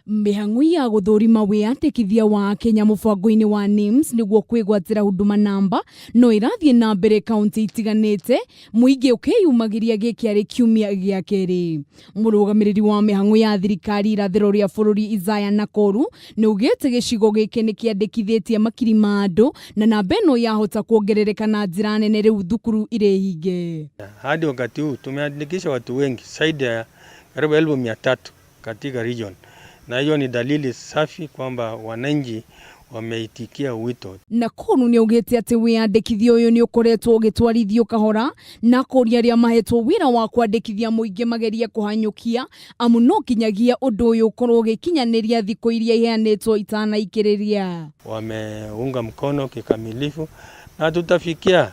Mĩhang'o ya gũthũrima wĩyandĩkithia wa Akenya mũbango-inĩ wa NIMS nĩguo kwĩgwatĩra Huduma Namba no ĩrathiĩ na mbere kaunti itiganĩte, mũingĩ ũkĩyumagĩria gĩkĩ arĩ kiumia gĩa kerĩ. Mũrũgamĩrĩri wa mĩhang'o ya thirikari irathĩro rĩa bũrũri Isaiah Nakoru nĩ augĩte gĩcigo gĩkĩ nĩ kĩandĩkithĩtie makiri ma andũ na namba ĩno yahota kuongerereka na njĩra nene rĩu thukuru irĩ hinge. Hadi wakati huu tumeandikisha watu wengi zaidi ya karibu 300,000 katika region, na hiyo ni dalili safi kwamba wananchi wameitikia wito. Nakuru nĩ augĩte atĩ wĩyandĩkithia ũyũ nĩ ũkoretwo ũgĩtwarithio kahora na kũria arĩa mahetwo wĩra wa kwandĩkithia mũingĩ magerie kũhanyũkia amu no kinyagia ũndũ ũyũ ũkorwo ũgĩkinyanĩria thikũ iria iheanĩtwo itanaikĩrĩria. Wameunga mkono kikamilifu na tutafikia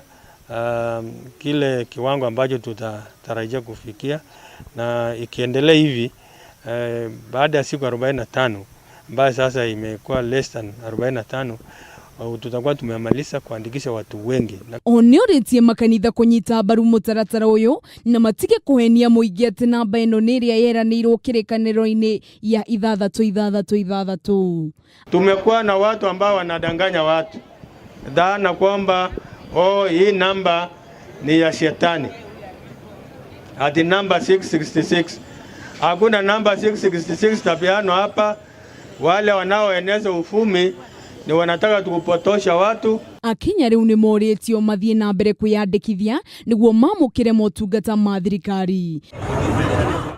kile kiwango ambacho tutatarajia kufikia, na ikiendelea hivi baada ya siku 45 ambayo sasa imekuwa less than 45, tutakuwa tumemaliza kuandikisha watu wengi. O nĩ orĩtie makanitha kũnyita mbaru mũtaratara ũyũ na matige kũhenia mũingĩ atĩ namba ĩno nĩ ĩrĩa yeranĩirwo kĩrĩkanĩro-inĩ ya 666. Tumekuwa na watu ambao wanadanganya watu dhana kwamba, oh, hii namba ni ya shetani, ati namba 666. Hakuna namba 666 tapiano hapa. Wale wanaoeneza uvumi ni wanataka tukupotosha watu. Akenya rĩu nĩ morĩtio mathiĩ na mbere kwĩyandĩkithia nĩguo mamũkĩre motungata ma thirikari.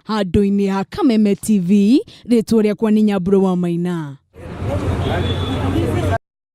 Handũ-inĩ ha Kameme TV, rĩtwa rĩakwa nĩ Nyambura wa Maina.